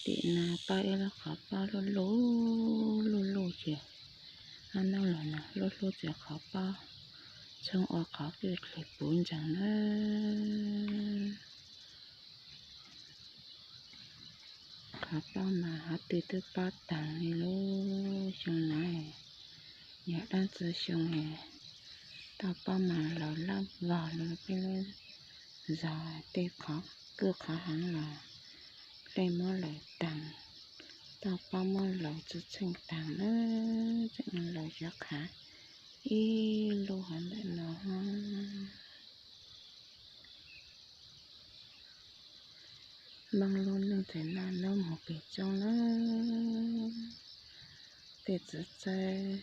Tim no pab ib lub qhov pob luj luj, luj luj ces, ob hnub los no luj luj ces qhov pob txhob ua qhov kwj dlhej puv ntsees na. Qhov pob mas qhov twg twb pob taag li lub xyoo no, yog dlaab tsi xyoo tau pob mas laus lab vog li peb lub zog tej qhov kwj qhov heev los dlej muab laus taag, tau pob muab laus tsi tsheej taag na, tseem laus cov qhav ib lub hov ntawm no. Moob lub neej txawm naj nub mus pem tsoob na, tej txiv txawb,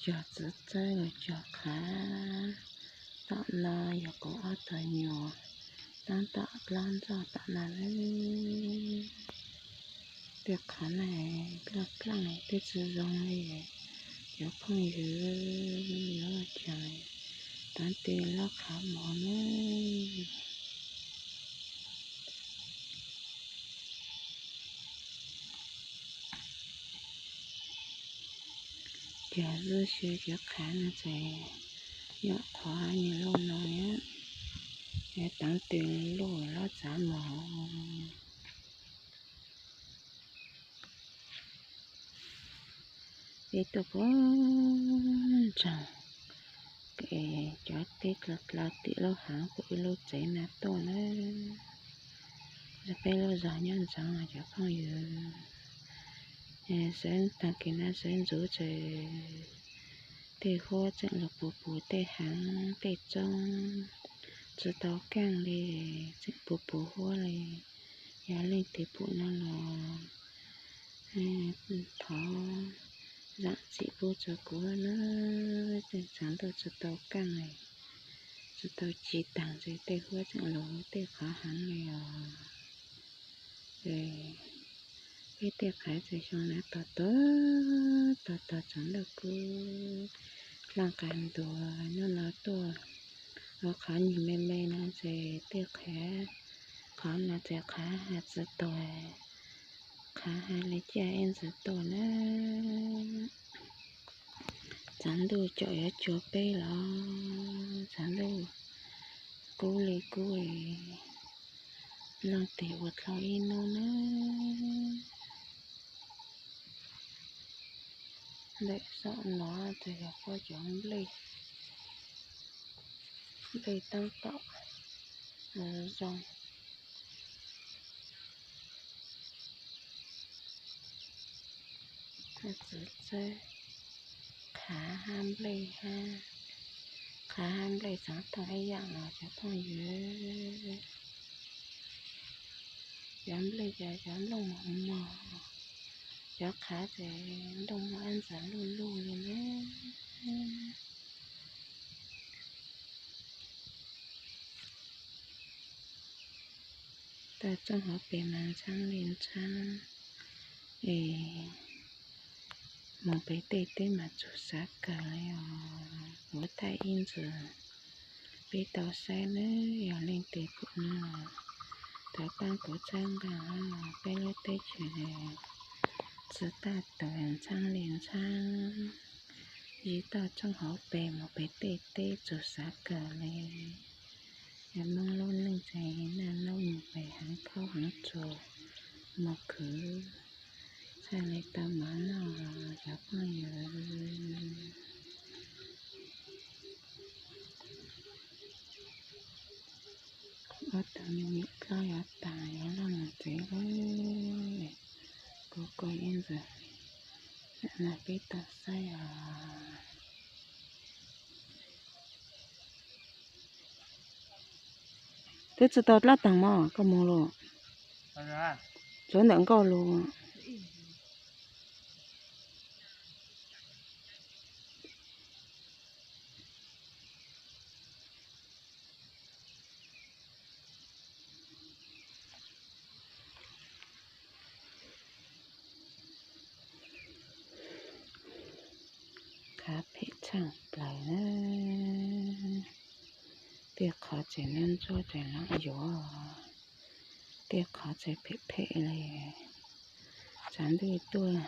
cog txiv txawb los cog qhav. Tom no yog kuv ob tug nyuam, taab tom dlaab ntsoj tom no lawm. Tej qhov na, plaaj plaaj twb tsi zoo li, cov phooj ywg yuav cog tav ti lub qhov mov na. Cog zuj sia cov qhav no ces nyuam qhuav nyias luj no, tav ti luj lub txav mov. Peb tuaj puag ntsoog, cov teb dlawv dlawv tim lub haav puag ib lub tsev na tuaj na. Peb lub zog nyob ntsoov cov phooj ywg, sawv taag kis no sawv ntxuv txawm tej huab tseem lug puv puv tej haav tej tsoob, tsi tau kaaj li, tseem puv puv huab li. Yog leej twg pum no los thov zaam txim pub rua kuv na, tsav ntuj tsi tau kaaj, tsi tau ci taag ces tej huab tseem lug tej qhov heev li os. Peb tej qhav txag xyoo na tog tog, tog tog tsav ntuj kub, dlaaj qas ntuag nub no tuaj ua qhov nyuag me me no ces tej qhav, qhov no ces qhav has tsi tuag, qhav has li ciaj ib ntsis tuaj na. Tsav ntuj caum yuav cuag peb los, tsav ntuj kub li kub, leej twg ua dlhau ib nub na. Ntawm saum no ces yog puab cov nplej, nplej taab tom zoo. Txiv txawb, qhav hab nplej hab, qhav hab nplej txaav toom ib yaam los cov phooj ywg. Cov nplej ces cov nplooj mos mos, cov qhav ces nplooj mos ib ntxwg luj luj li na. Tawm txooj hauv pes mas ntshaav li ntshaav es mus pem tej teb mas txug xav kawg li os. Kuv thaij ib ntsis peb tau saib nawb, yog leej twg pum no thov pab kuv txhawb nqa, peb lub teb chaws tsi tag tawm ntshaav li ntshaav. Yig toj txooj hauv pes mus pem tej teb txug xav kawg li. Yog Moob lub neej ces naj nub mus pem heev khaub heev tsuag, mus khwv txhaj li tau mov noj cov phooj ywg. Ob tug me nyuam dlaab yuav taag yuav luag mus tsev lawm. Kuv kuj ib ntsis, no peb tau saib os. Twb tsi tau dlaab taag mog, koj moog lug. Tsuav ntawm nkauj lug. Qhav phem tshaaj plaws na. Tej qhov tseem ntsuab ntsuab ces lawv yuav, Tej qhov txawm phem phem li, tsav ntuj tuaj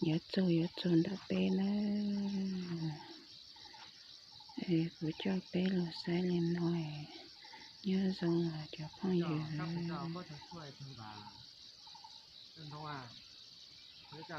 yuav txog yuav txog ntawm peb nawb. Kuv coj peb los saib li no, nyob zoo cov phooj ywg.